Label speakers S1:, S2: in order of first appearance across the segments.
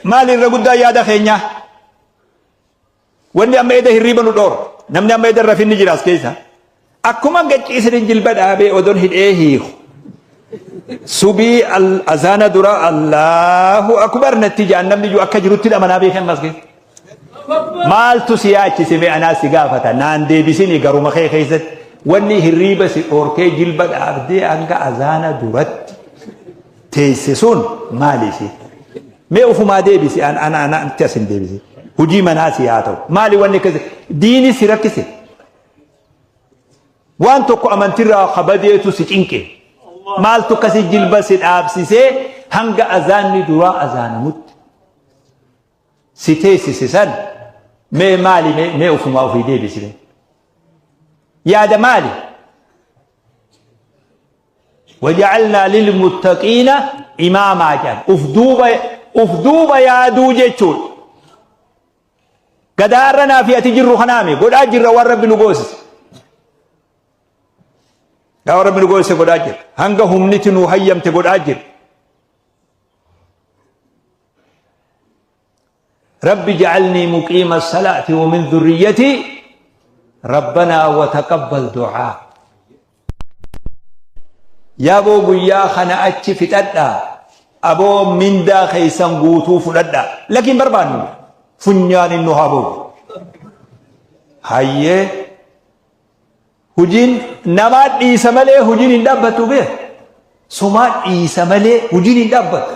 S1: Maali irra guddaan yaada keenyaa? Wanni amma eda hirriiba nu dhoor. Namni amma eda rafinni jira as keessa. Akkuma gacciisanii jilba dhaabee odon hidhee hiiku. Subii azaana dura Allahu akbar natti jaan namni jiru akka jirutti dhamanaa beekan as keessa. Maaltu si yaachise mee anaa si gaafata naan deebisini garuma kee keessatti wanni hirriiba si dhoorkee jilba dhaabdee hanga azaana duratti teesse sun maali si? Mee ufumaa deebisi an ana ana itti as hin deebisi. Hujii manaa si haa ta'u. Maali wanni akkasi diini si rakkise? Waan tokko amantirraa kabadeetu si cinqe. Maaltu akkasi jilba si dhaabsisee hanga azaanni duraa azaanamutti si teessise san mee maali mee mee ufumaa ofii deebisi mee. Yaada maali? Waja'alnaa lilmuttaqiina imaamaa jedhan. Uf duuba uf duuba yaaduu jechuudha. Gadaarra naa fi ati jirru kanaami godhaa jirra waan rabbi nu goosise. Waan rabbi nu goosise godhaa jirra. Hanga humniti nu hayyamte godhaa jirra. Rabbi ja'alnii muqiima salaati wa min dhurriyyatii rabbanaa wa taqabbal du'aa. Yaaboo guyyaa kana achi fixadhaa aboo mindaa keessan guutuu fudhadhaa lakiin barbaannu funyaan inni haa boobu. Hayyee Hujiin namaa dhiisa malee hujiin hin dhaabbattu beek. Sumaa dhiisa malee hujiin hin dhaabbattu.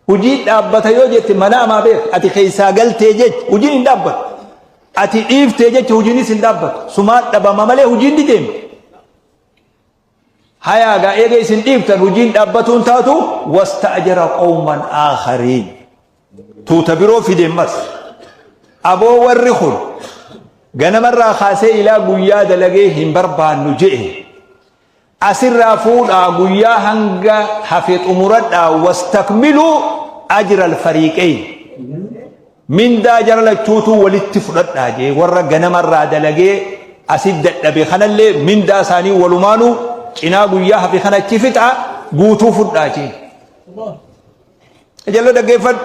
S1: Hujiin dhaabbata yoo jette mana amaa beek. Ati keessaa galtee jecha hujiin hin dhaabbattu. Ati dhiiftee jecha hujiinis hin dhaabbattu. Sumaa dhabama malee hujiin ni deemti. Hayaa gaa eega isin dhiiftan hujiin dhaabbatuun taatu wasta'jara qawman aakhariin. Tuuta biroo fide ammas. Aboo warri kun ganamarraa kaasee ilaa guyyaa dalagee hin barbaannu je'e. Asirraa fuudhaa guyyaa hanga hafe xumuradhaa wastakmiluu ajra alfariiqeyn. Mindaa jara lachuutuu walitti fudhadhaa jee warra ganamarraa dalagee asit dadhabe kanallee mindaa isaanii walumaanuu cinaa guyyaa hafe kana achi fixaa guutuu fudhaa jee. Jallo dhaggeeffadhu.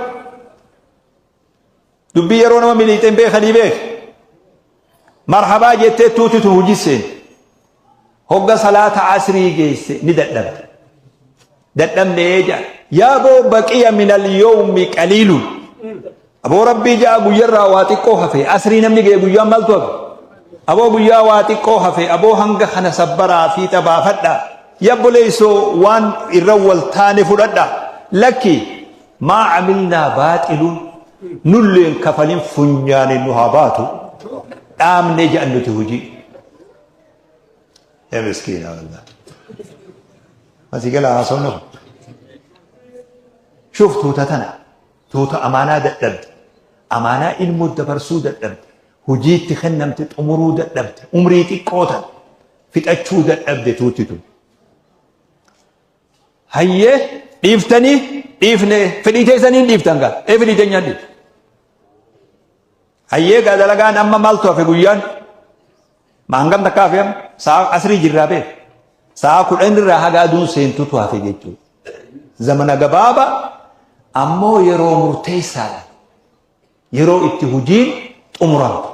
S1: Dubbii yeroo nama miliixeen beekanii beek. Marhabaa jettee tuuti tun hojii seente. Hogga salaata asrii geesse ni dadhabde. Dadhabne jedha. Yaa boo baqiya minal yawmi qaliilun. Aboo rabbii ja'a guyyarraa waa xiqqoo hafe. Asrii namni ga'e guyyaan maaltu hafe? Aboo guyyaa waa xiqqoo hafe. Aboo hanga kana sabbaraa fiixa baafadha. Yabboleessoo waan irra wal taane fudhadha. Lakki maa amilnaa baaxiluun nulleen kafalin funyaaniin nu haa baatu. Dhaamne jedhan nuti hojii. Yaa miskiina wallah. Asii gala haasawni kun. Shuuf tuuta tana. Tuuta amaanaa dadhabde. Amaanaa ilmoo dabarsuu dadhabde. Hojii itti kennamte xumuruu dadhabde. Umrii xiqqoo tana fixachuu dadhabde tuuti tun. Hayyee dhiiftanii dhiifne fedhii teessanii dhiiftan gaa. Ee fedhii teenyaan dhiifte. Hayyee gaa dalagaan amma maaltu hafe guyyaan? Ma hangam takka hafe amma? Sa'a asrii jirraa beek. Sa'a 10 irraa haga aduun seentutu hafe jechuudha. Zamana gabaaba ammoo yeroo murteessaadha. Yeroo itti hujiin xumuramtu.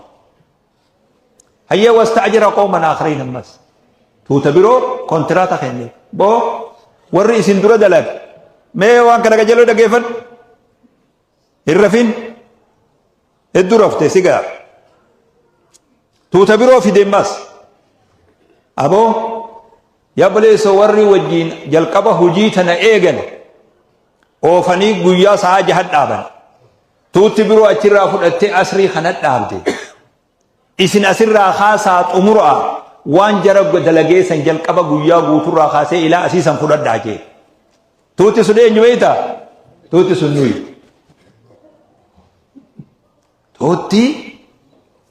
S1: Hayyee wasta'jira qawman aakhariin ammas. Tuuta biroo kontiraata kenne. Boo warri isin dura dalage mee waan kana qajeeloo dhaggeeffadhu. Hin rafin. Hedduu rafte si ga'a. Tuuta biroo fide ammas. Aboo yaa obboleessoo warri wajjiin jalqaba hojii tana eegale oofanii guyyaa sa'a jaha dhaaban. Tuutti biroo achirraa fudhattee asrii kana dhaabde. Isin asirraa kaasaa xumuraa waan jara dalagee san jalqaba guyyaa guuturraa kaasee ilaa asii san fudhadhaa jee. Tuuti sun eenyu beektaa? Tuuti sun nuyi. Tuutti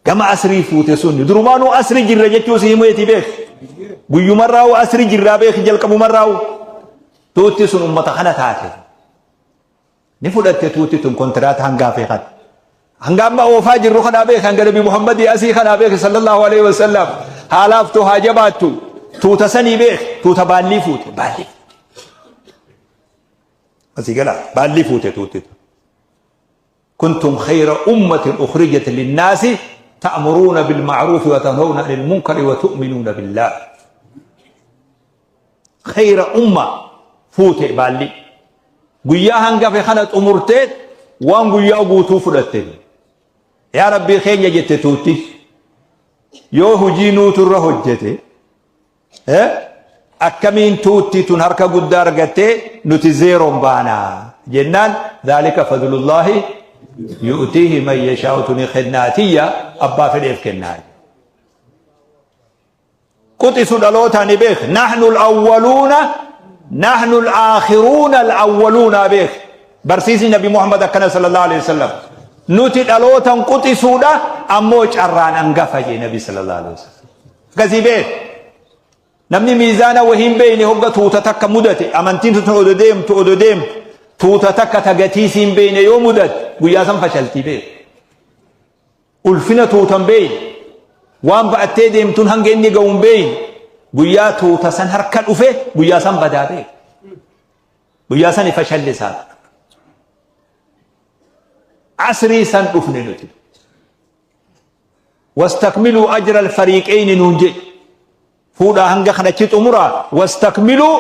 S1: gama asrii fuute sun durumaanuu asrii jirra jechuu si himeeti beek. Guyyumarraa'u asrii jirraa beek jalqabumarraa'u. Tuutti sun ummata kana taate. Ni fudhatte tuuti tun kontiraata hanga hafe kana. Hanga amma oofaa jirru kanaa beeki hanga Nabi Muhammadii asii kanaa beeki sallallahu alaihi wasallam haa laaftu haa jabaattu tuuta sanii beeki tuuta baallii fuute baallii fuute. Asii gala baallii fuute tuuti tun. Kuntum khayra ummatin ukhrijat linnaasi ta'muruuna bilma'ruufi wa tanhawna anil munkari wa tu'minuuna billaah. Khayra umma fuute baalli. Guyyaa hangafe kana xumurtee waan guyyaa guutuu fudhatte. Yaa Rabbii keenya jette tuutti. Yoo hojii nuutu irra hojjete Akkamiin tuutti tun harka guddaa argattee nuti zeeroon baana jennaan dhaalika fadlullaahi yu'tiihi man yashaa'u tuni kennaa tiyya abbaa fedheef kennaa. Quxisu dhalootaa ni beek nahnu al-awwaluuna nahnu al-aakhiruuna al-awwaluuna beek barsiisni nabi Muhammad akkana sallallahu alaihi wasallam nuti dhalootan quxisuudha ammoo carraan angafa jee nabi sallallahu alaihi wasallam. Akkasii beek. Namni miizaana wahii hin beekne hogga tuuta takka mudate amantiin tun odo deemtu odo deemtu tuuta takka ta gatii sii hin beekne yoo mudate guyyaa san fashaltii beek. Ulfina tuuta hin beekne waan ba'attee deemtuun hanga inni ga'u hin beekne guyyaa tuuta san harka dhufe guyyaa san badaa beek. Guyyaa san fashalli isaa. Asrii san dhufne nuti. Wastakmiluu ajra alfariiqeyni nuun jedhe. Fuudhaa hanga kan achi xumuraa wastakmiluu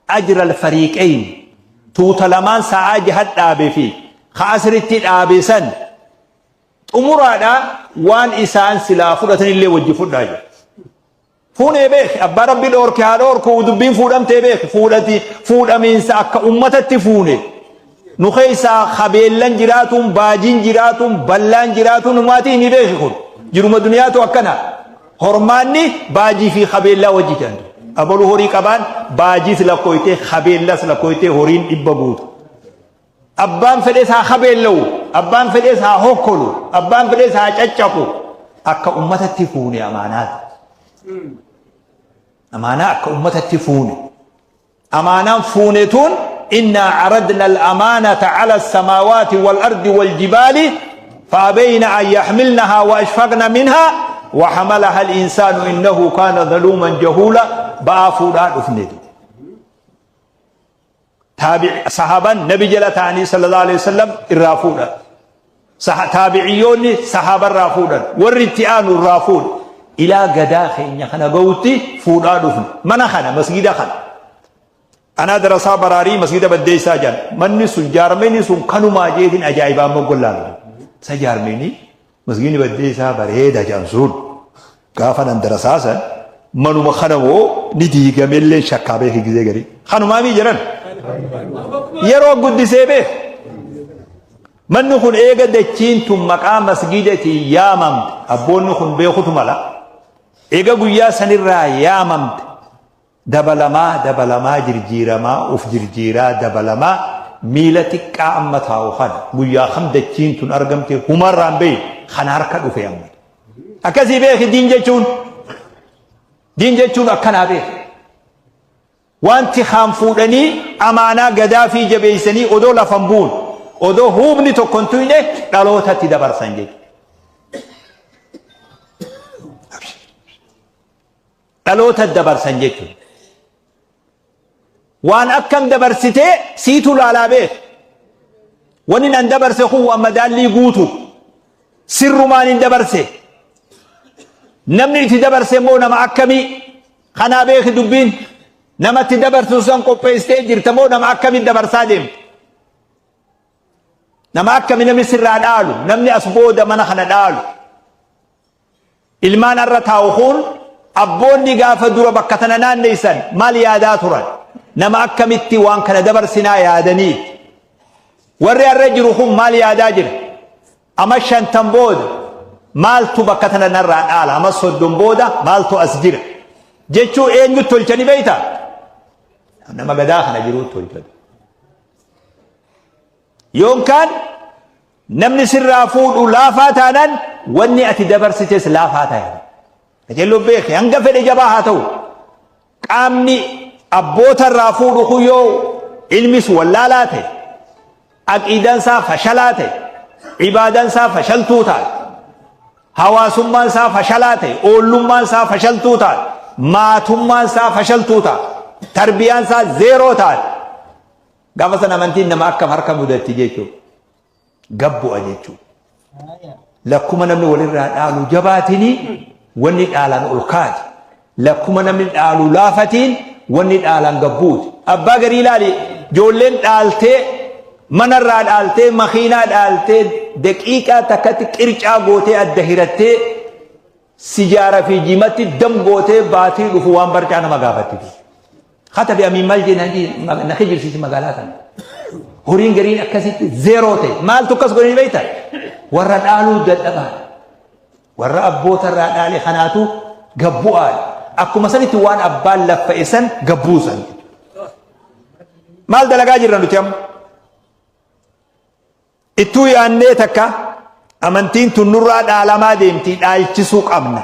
S1: ajra alfariiqeyni. Tuuta lamaan sa'aa jaha dhaabe fi ka asritti dhaabe san xumuraadha waan isaan silaa fudhatanillee wajji fudhaa jedhe. Fuunee beeki abbaa rabbi dhoorke haa dhoorku dubbiin fuudhamtee beeki fuudhati fuudhamiinsa akka ummatatti fuune nu keessaa kabeellan jiraatuun baajiin jiraatuun ballaan jiraatuun humaatii ni beeki kun jiruma duniyaatu akkana hormaanni baajii fi kabeellaa wajji jedhan abaluu horii qabaan baajiis lakkooytee kabeellas lakkooytee horiin dhibba guutu Abbaan fedhes haa kabeella'u, abbaan fedhes haa hokkolu, abbaan fedhes haa caccaqu. Akka ummatatti fuune amaanaati. Amaanaa akka ummatatti fuune. Amaanaan fuune tun innaa caradna al-amaanata cala as-samaawaati wal-ardi wal-jibaali فأبين أن يحملنها وأشفقن منها وحملها الإنسان إنه كان ظلوما جهولا بآفودا دفنه Taabi'i sahaabaan nabi jala ta'anii sallallahu alaihi wasallam irraa fuudhan. Taabiciyyoonni sahaaba irraa fuudhan. Warri itti aanu irraa fuudhu. Ilaa gadaa keenya kana gahutti fuudhaa dhufne. Mana kana masgida kana. Anaa darasaa baraarii masgida baddeessaa jedhan. Manni sun jaarmeni sun kanumaa jeetiin ajaa'ibaa moggollaalu. Isa jaarmeni Masgiidni Baddeessaa bareeda jedhan sun gaafa nan darasaa san manuma kana moo ni diigamellee shakkaa beeki gizee garii. Kanumaa mii jedhan. Yeroo guddisee beek. Manni kun eega dachiin tun maqaa masgiidatiin yaamamte abboonni kun beekutu mala. Eega guyyaa sanirraa yaamamte Dabalamaa dabalamaa jirjiiramaa uf jirjiiraa dabalamaa miila xiqqaa amma taa'u kana guyyaa kam dachiin tun argamte humarraa hin beeyne kana harka dhufe amma. Akkasii beeki diin jechuun diin jechuun akkanaa beeki. Wanti kaan fuudhanii amaanaa gadaafii jabeessanii odoo lafan buun odoo huubni tokko hin tuyne dhalootatti dabarsan jechuudha. Dhaloota dabarsan jechuudha. Waan akkam dabarsitee siitu laalaa beeka. Wanni nan dabarse kun waan madaallii guutu. Sirrumaan hin dabarse. Namni itti dabarse immoo nama akkamii? Kanaa beeki dubbiin. Namatti dabarsu san qopheessitee jirta moo nama akkamii dabarsaa deemta? Nama akkamii namni sirraa dhaalu? Namni as booda mana kana dhaalu? Ilmaan har'a taa'u kun abboonni gaafa dura bakka tana naanneessan maal yaadaa turan? Nama akkamitti waan kana dabarsinaa yaadanii? Warri har'a jiru kun maal yaadaa jira? Ama shantan booda maaltu bakka tana narraa dhaala? Ama soddon booda maaltu as jira? Jechuu eenyutti tolchanii beektaa? Nama gadaa kana jiruutti tolchatu. Yookaan namni sirraa fuudhu laafaa taanaan wanni ati dabarsites laafaa ta'a. Qajeelloo beeki hanga fedhe jabaa haa ta'u. Qaamni abboota irraa fuudhu kun yoo ilmis wallaalaa ta'e, aqiidaan isaa fashalaa ta'e, ibaadaan isaa fashaltuu taate, hawaasummaan isaa fashalaa ta'e, oollummaan isaa fashaltuu taate, maatummaan isaa fashaltuu taate, tarbiyaan isaa zeeroo taate, Gaafa san amantiin nama akkam harka mudatti jechuudha. Gabbu'a jechuudha. Lakkuma namni walirraa dhaalu jabaatini wanni dhaalaan ol kaati. Lakkuma namni dhaalu laafatiin wanni dhaalaan gabbuuti. Abbaa garii ilaali ijoolleen dhaaltee manarraa dhaaltee makiinaa dhaaltee daqiiqaa takkatti qircaa gootee adda hirattee sijaara fi jimatti dam gootee baatii dhufu waan barcaa nama gaafatti. Katabi amiin maal jee na kijibsiisi magaalaa tana. Horiin gariin akkasitti zeeroo ta'e. Maaltu akkas godhanii beektaa? Warra dhaaluu dadhabaa. Warra abboota irraa dhaale kanaatu gabbu'aadha. Akkuma sanitti waan abbaan laffa'e san gabbuusan. Maal dalagaa jirra nuti amma? Ittuu yaannee takka amantiin tun nurraa dhaalamaa deemti dhaalchisuu qabna.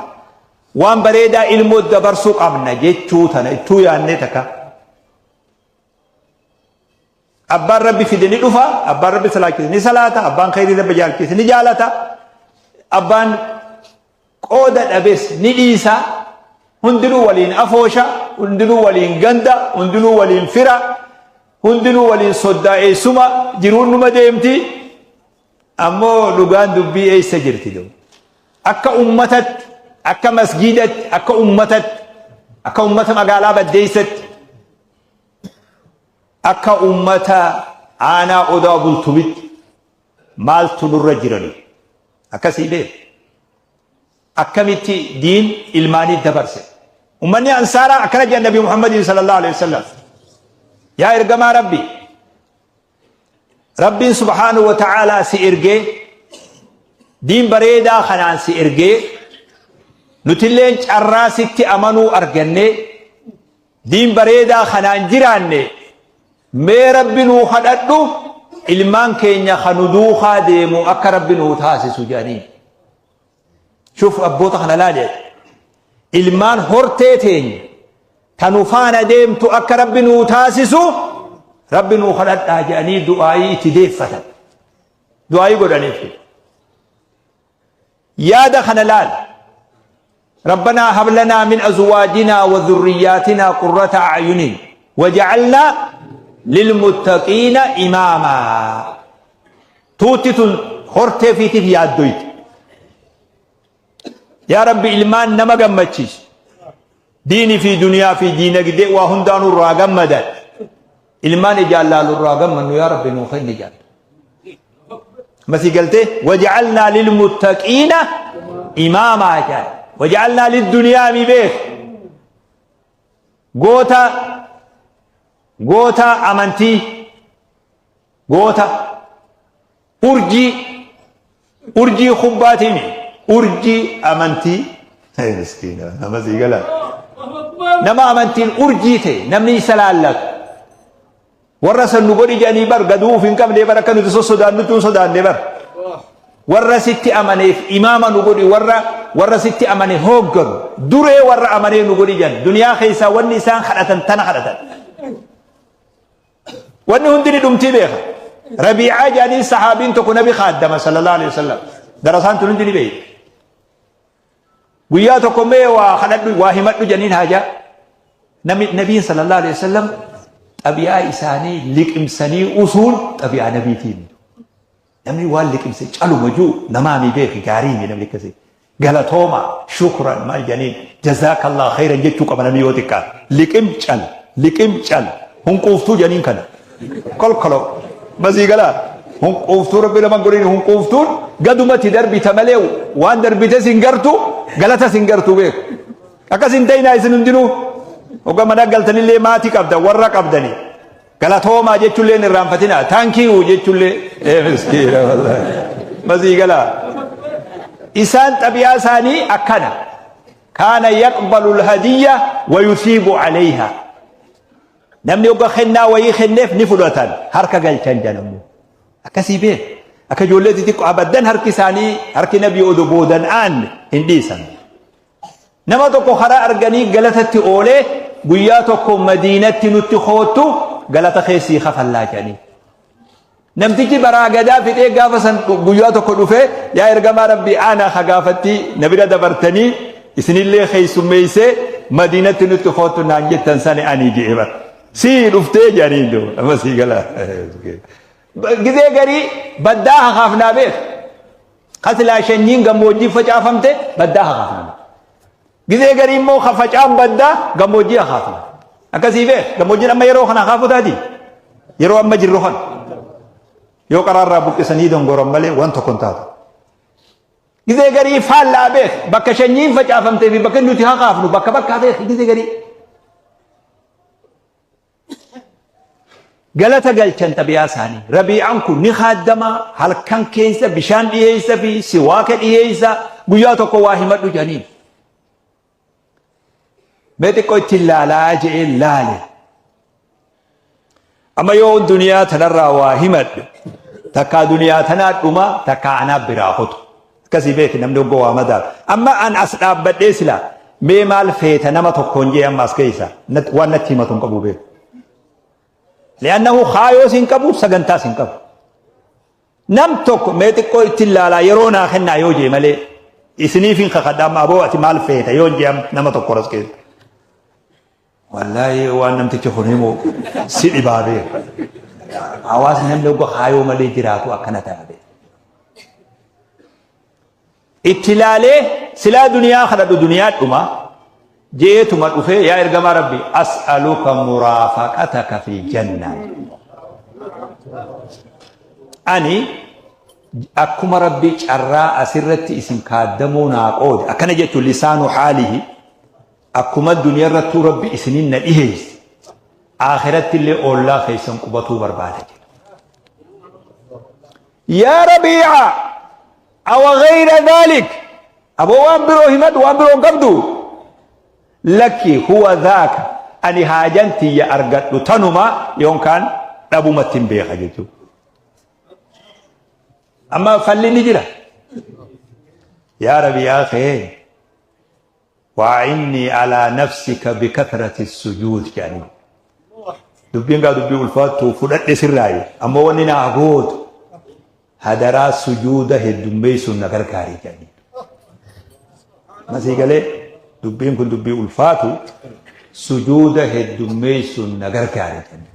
S1: Waan bareedaa ilmoo dabarsuu qabna jechuu tana ittuu yaannee takka. Abbaan rabbi fide ni dhufa, abbaan rabbi salaachise ni salaata, abbaan khayrii rabbi jaalchise ni jaalata, abbaan qooda dhabes ni dhiisa, hundinuu waliin afoosha, hundinuu waliin ganda, hundinuu waliin fira, hundinuu waliin soddaa eessuma, jiruun numa deemti. Ammoo dhugaan dubbii eessa jirti doo? Akka ummatatti, akka masgiidatti, akka ummatatti, akka ummata magaalaa baddeessatti, akka ummata aanaa odaa bultumitti maaltu nurra jirani? Akkasii beeku. Akkamitti diin ilmaanii dabarse? Ummanni ansaaraa akkana jedhan Nabi Muhammadiin sallallahu alaihi wasallam. Yaa ergamaa Rabbi, Rabbiin subhaanahu wa ta'aalaa si ergee diin bareedaa kanaan si ergee nutilleen carraa sitti amanuu argannee diin bareedaa kanaan jiraanne mee Rabbi nuu kadhadhu ilmaan keenya ka nu duukaa deemu akka Rabbi nuu taasisu jedhanii. Shuf abboota kana laali ati. Ilmaan hortee teenya ta nu faana deemtu akka Rabbi nuu taasisu Rabbi nuu kadhadhaa jedhanii du'aayii itti deeffatan. Du'aayii godhaniif. Yaada kana laali. Rabbanaa hab lanaa min azwaajinaa wa dhurriyyaatinaa qurrata a'yunin waja'alnaa lilmuttaqiina imaamaa. Tuutti tun hortee fiitiif yaaddoyti. Yaa Rabbi ilmaan nama gammachiisu. Diinii fi duniyaa fi diinagdee waa hundaanuu irraa gammadan. Ilmaan ijaan laalu irraa gammannu yaa Rabbi nuu kenni jedhan. Masii galtee waja'alnaa lilmuttaqiina imaamaa jedhan. Waja'alnaa lidduniyaa mi beek. Goota goota amantii goota urjii urjii kubbaatiimi urjii amantii miskiina nama sii gala nama amantiin urjii ta'e namni isa laallatu warra san nu godhi jedhanii bar gaduu uf hin qabne bar akka nuti sossodaannutti hin sodaanne bar warra sitti amaneef imaama nu godhi warra warra sitti amane hoogganu duree warra amanee nu godhi jedhan duniyaa keessaa wanni isaan kadhatan tana kadhatan Wanni hundi ni dhumtii beeka. Rabiicaa jedhanii sahaabiin tokko nabi kaaddama sallallahu alaihi wasallam. Darasaan tun hundi ni beekti. Guyyaa tokko mee waa kadhadhu waa himadhu jedhaniin haajaa. Nami nabiin sallallahu alaihi wasallam xabi'aa isaanii liqimsanii usuun xabi'aa nabiitiin. Namni waan liqimse caluma jiru namaa mi beeki gaarii mi namni akkasii. Galatooma shukran maal jedhaniin jazaakallah khayran jechuu qaba namni yoo xiqqaate. Liqim cal liqim cal hunquuftuu jedhaniin kana. Kolkoloo masii galaa hunquuftuu rabbi nama godhin hunquuftuun gadumatti darbita malee waan darbites hin gartu galatas hin gartu beeku. Akkas hin ta'inaa isin hundinuu hogga mana galtanillee maatii qabdan warra qabdanii. Galatoomaa jechuullee hin irraanfatinaa. Thank you jechuullee. Ee miskiina wallahi. Masii galaa. Isaan xabi'aa isaanii akkana. Kaana yaqbalu alhadiyya wa yusiibu alayha. Namni hogga kennaa wayii kenneef ni fudhatan. Harka galchan jedhamu. Akkasii beek. Akka ijoollee xixiqqoo abaddan harki isaanii harki nabii odoo boodan aanne hin dhiisan. Nama tokko karaa arganii galatatti oolee guyyaa tokko madiinatti nutti koottu galata kee sii kafallaa jedhanii. Namtichi baraa gadaa fixee gaafa san guyyaa tokko dhufee yaa ergamaa rabbii aanaa ka gaafatti na bira dabartanii isinillee keessummeessee madiinatti nutti koottu naan jettan sani ani je'e bara. Sii dhuftee jedhanii amma sii gala. Gizee garii baddaa hakaafnaa beek. Kasilaa shanyiin gammoojjii facaafamte baddaa hakaafna. Gizee garii immoo ka facaan baddaa gammoojjii hakaafna. Akkasii beek gammoojjiin amma yeroo kana hakaafuu taati. Yeroo amma jirru kana. Yoo qaraarraa buqqisanii dongoran malee waan tokko hin taatu. Gizee garii faallaa beek bakka shanyiin facaafamtee fi bakka nuti hakaafnu bakka bakkaa beek gizee garii. Galata galchan xabi'aa isaanii. Rabii'aan kun ni khaaddama, halkan keessa bishaan dhiyeessa fi siwaaka dhiyeessa, guyyaa tokko waa himadhu jedhaniin. Mee xiqqoo ittiin laalaa je'ee laale. Amma yoo duniyaa tanarraa waa himadhe takkaa duniyaa tanaa dhuma takkaa anaa biraa kutu. Akkasii beeki namni hoggoo waa madaalu. Amma an as dhaabbadhee silaa mee maal feeta nama tokkoon jee amma as keessa waan natti himatu hin qabu beeku. Li'annahu kaayoos hin qabu sagantaas hin qabu. Nam tokko mee xiqqoo ittiin laalaa yeroo naa kennaa yoo jee malee isiniif hin kakadha amma aboo ati maal feeta yoo jee nama tokko as keessa. Wallaahi waan namtichi kun himu si dhibaa beeku. Hawaasni namni hogga kaayoo malee jiraatu akkana ta'a beeku. Itti ilaalee silaa duniyaa kadhadhu duniyaa dhuma jeetuma dhufee yaa ergamaa rabbi as'aluka muraafaqataka fil jannaa. Ani akkuma rabbi carraa asirratti isin kaaddamuu naa qoode akkana jechuun lisaanu haalihi Akkuma duniyarrattuu Rabbi isinin na dhiheesse, aakhirattillee oollaa keessan qubatuu barbaada jedhe. Yaa Rabii'a, awa ghayra dhaalik? Aboo waan biroo himadhu, waan biroo hin qabdu? Lakki huwa dhaaka, ani haajan tiyya argadhu tanuma yookaan dhabumatti hin beeka jechuudha. Amma falli ni jira. Yaa Rabii'aa kee Waa'innii alaa nafsika bikathrati sujuud jedhanii. Dubbiin gaa dubbii ulfaattu fudhadhe sirraayi. Ammoo wanni naa gootu hadaraa sujuuda heddummeessuun na gargaari jedhanii. Masii galee dubbiin kun dubbii ulfaatu sujuuda heddummeessuun na gargaari jedhanii.